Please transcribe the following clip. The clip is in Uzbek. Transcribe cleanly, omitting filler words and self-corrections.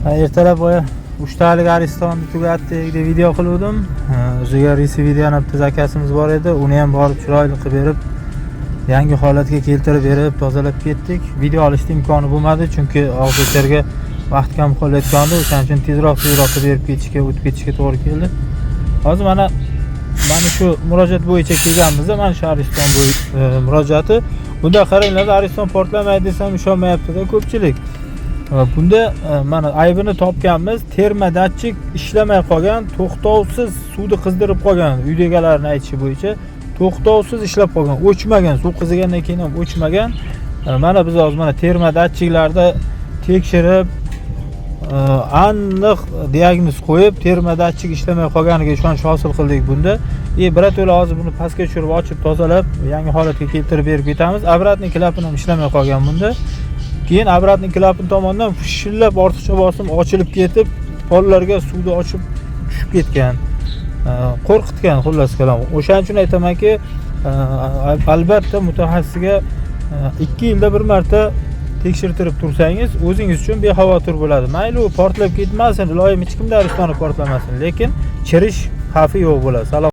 Ertalab boya uchtalik Aristonni tugatdik deb video qiluvdim. O'ziga risi yana bitta zakazimiz bor edi. Uni ham borib chiroyli qilib berib, yangi holatga keltirib berib, tozalab ketdik. Video olishni imkoni bo'lmadi, chunki og'zocharga vaqt kam qolayotgandi. O'shaning uchun tezroq tezroq qilib berib ketishga, o'tib ketishga to'g'ri keldi. Hozir mana shu murojaat bo'yicha kelganmiz. Mana shu Ariston murojaati. Bunda qaranglar, Ariston portlamaydi desam ishonmayapti-da ko'pchilik. Va bunda mana aybini topganmiz. Termodatchik ishlamay qolgan, to'xtovsiz suvni qizdirib qolgan. Uyda egalarini aytishi bo'yicha to'xtovsiz ishlab qolgan, o'chmagan, suv qizigandan keyin ham o'chmagan. Mana biz hozir mana termodatchiklarda tekshirib, aniq diagnoz qo'yib, termodatchik ishlamay qolganiga ishonch hosil qildik bunda. И birato'la hozir buni pastga tushirib, ochib, tozalab, yangi holatga keltirib berib ketamiz. Обратный klapan ham ishlamay qolgan bunda. Keyin обратный klapan tomonidan fishillab ortiqcha bosim ochilib ketib, pollarga suvni ochib tushib ketgan. Qo'rqitgan xullas kalom. O'shaning uchun aytamanki, albatta mutaxassisga 2 yilda bir marta tekshirtirib tursangiz, o'zingiz uchun bexavotir bo'ladi. Mayli, u portlab ketmasin, iloyim hech kimda Aristoni portlamasin, lekin chirish xavfi yo'q bo'ladi. Salom.